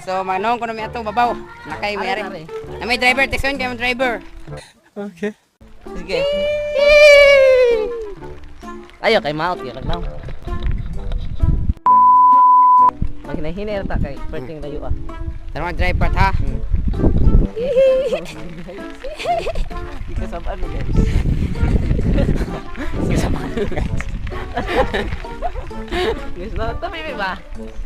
So manong ko na may atong babaw. Nakay may ari. Are, are. Na may driver, texton kay mo driver. Okay. Sige. Ayo kay maot gyud lagnaw. Maghinay-hinay ra ta kay perting layo ah. Tara mag drive part ha. Di ka sabaan mo guys. Guys, na tabi mi ba?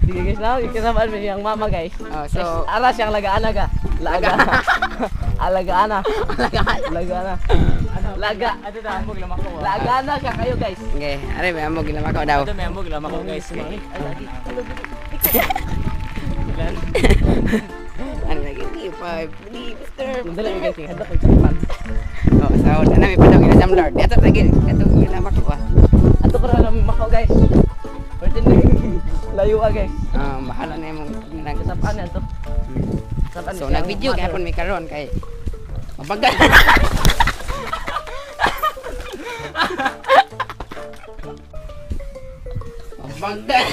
Sige guys, na kasabaan mi siyang mama guys. Oh, so Ara siyang lagaana ka. Laga. Alagaana. Lagaana. Laga. Ato na ambog lamang ko. Lagaana siya kayo guys. Okay, are may amog gilama ko daw. Ato may ambog lamang ko guys. Ay, lagi. Ano lagi? 5, 3, Mr. Dali mi guys, hadlok kay sakpan. Oh, so na may padong ina Lord. Ato lagi, ato gilama ko ah. Ato ko ra makaw guys. Perting layo ah guys. Ah, bahala na imong nag Kasabaan na to. Kasabaan So siyang nag-video mother. gihapon mi karon kay mabagal. Mabagal.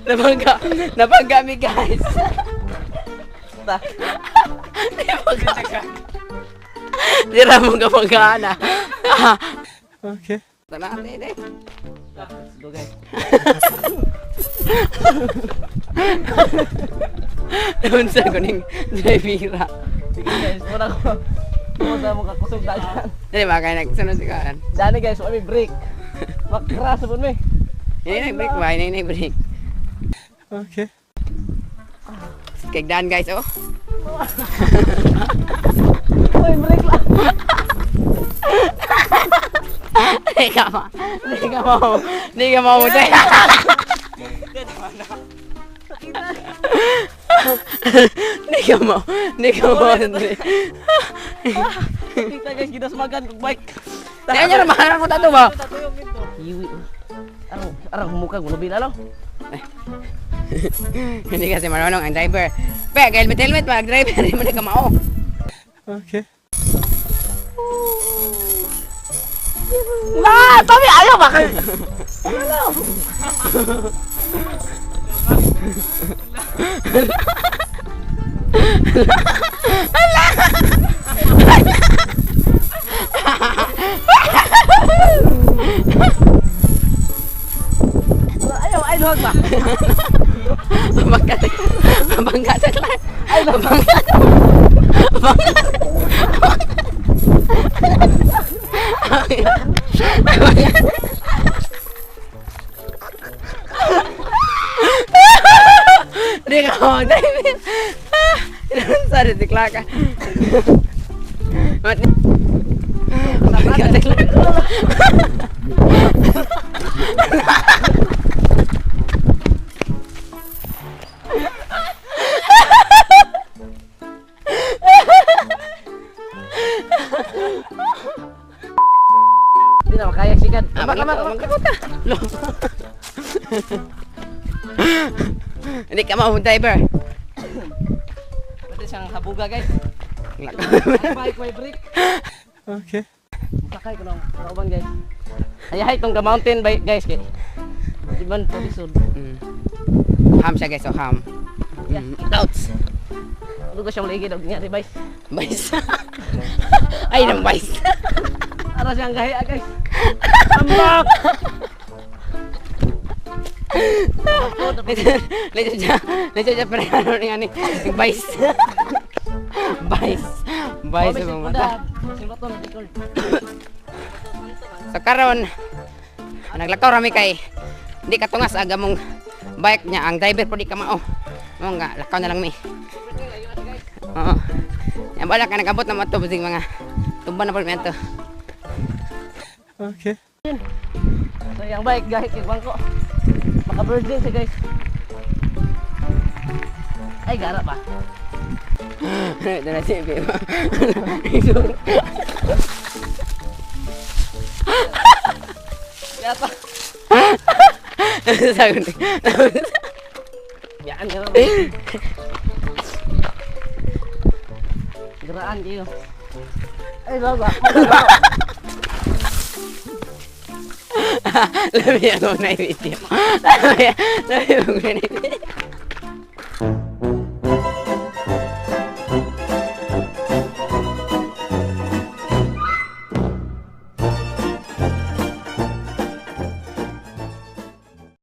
Nabangga, nabangga mi guys. Ta. Nabangga. Dira mo kabanggaan ah. Okay. Tara, ate, ate. Let's go guys. Unsa ko ning drivera. Sige guys, muna ko. Muna mo kakusog dagan. Dili ba kay nagsunod si kan. Dani guys, wa may break. Makras pud mi. Ini na break ba? Ini na break. Okay. Kay daan guys oh. Uy, break lang. Di ka ma. Di ka ma. Di ka ma. Di ka ma. Di ka ma. Kita guys, gidasmagan kog bike. Di niya naman ako tato ba? Hiwi. Arang arang humuka gulo bila lang. Hindi kasi marunong ang driver. Pe, helmet helmet ba? Driver, hindi mo na ka mao. Okay. Na, tabi ayaw ba kay? Ayaw, ay luwag ba? Mabangga sa mabangga sa klan. Ay, mabangga. Mabangga. Mabangga. Di ka mo, driver. Sorry, si Clark. Mabangga sa Clark. Hindi na makaya sikan. Ah, Lama, lama, lama. magkakot ka. Lo. Hindi ka mau driver. Pwede siyang habuga guys. Lak. Ay, bike may break. Okay. Sakay ko ng kauban guys. Ay, itong ka mountain bike guys kay. Di man po lisod. Ham siya guys, so ham. Yeah. Outs. Ano ko siyang ligi og niya device. Vice. Ay, nang vice. Ara siyang gahi ah, guys. Tambak. Lito siya, lito siya pero ano nga ni vice. Vice. Vice sa mga mata. Simbaton record. So karon naglakaw rami kay di katungas aga mong bike niya ang driver po di ka mao. Mo nga lakaw na lang mi. Oo. Yan wala ka nagabot na mo ato bisig mga tumba na po mi ato. Okay. So yung bike gahi kay bangko. Maka virgin siya guys. Ay gara ba? Ito na si Bima. Yata. Sabi. Biyaan ka na. Garaan kayo. Ay, baba. Labi ako na video. Labi, labi ako na video.